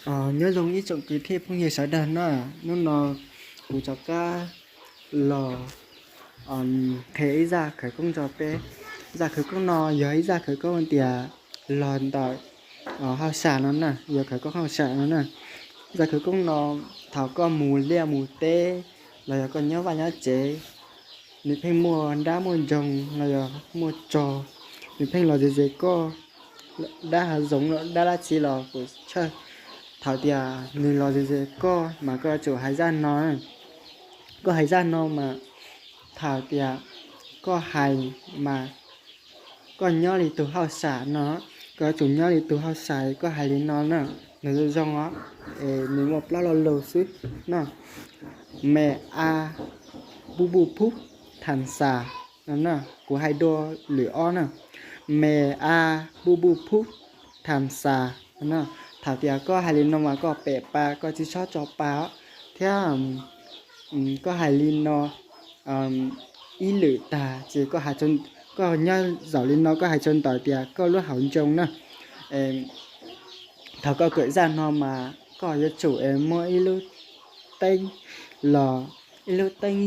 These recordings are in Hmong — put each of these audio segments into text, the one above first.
Nyob zoo ib tsoom kwv tij phooj ywg sawv daws na, hnub no kuv rov qab los qhia ib zaj khawv koob rau peb. Zaj khawv koob no yog ib zaj khawv koob tias los ntawm hauj sam no na, yog khawv koob hauj sam no na. Zaj khawv koob no, thaum koj mus liaj mus teb los yog koj nyob vaj nyob tsev, nws pheej muaj dab muaj ntsoog los yog muaj tsog, nws pheej los ze ze koj, dab hav zoov los dab dab tsi los kuv tshaj. Thaum tias nws los ze ze koj mas koj yuav tsum hais zaj no. Koj hais zaj no mas, thaum tias koj hais mas koj nyob li tus hauj sam no, koj yuav tsum nyob li tus hauj sam, koj hais li no na, nws zoo os, es nws muaj plaub lo lus xwb no. Me a bu bu phu tham xas no na, kuv hais dua lwm ob na. Me a bu bu phu tham xas no. Thaum tias koj hais li no mas koj pem pa, koj tsis txhob tso pa os, thiab koj hais li no ib lwm tag ces koj nyob zaum li no koj hais rau ntawm tias koj lub hauv ntsoog na. Thaum koj kawm zaj no mas koj yuav tsum es muab ib lub teeb los, ib lub teeb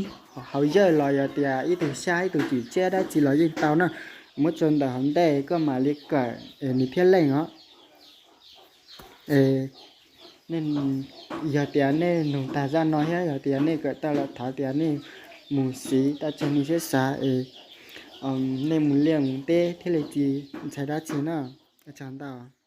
hauv yawg los yog tias ib tug xyab ib tug cim tsiab dab tsi los yeej tau na, muab tso ntawm hauv ntej koj mam li kawm es nws thiaj leej os. Yog tias nej nug tag zaj no thiab yog tias nej kawm tau lawm thov tias nej mus siv tau txog nej siab xav es nej mus liaj mus teb thiaj li tsis ntshai dab tsi na. Ua tsaug ntau.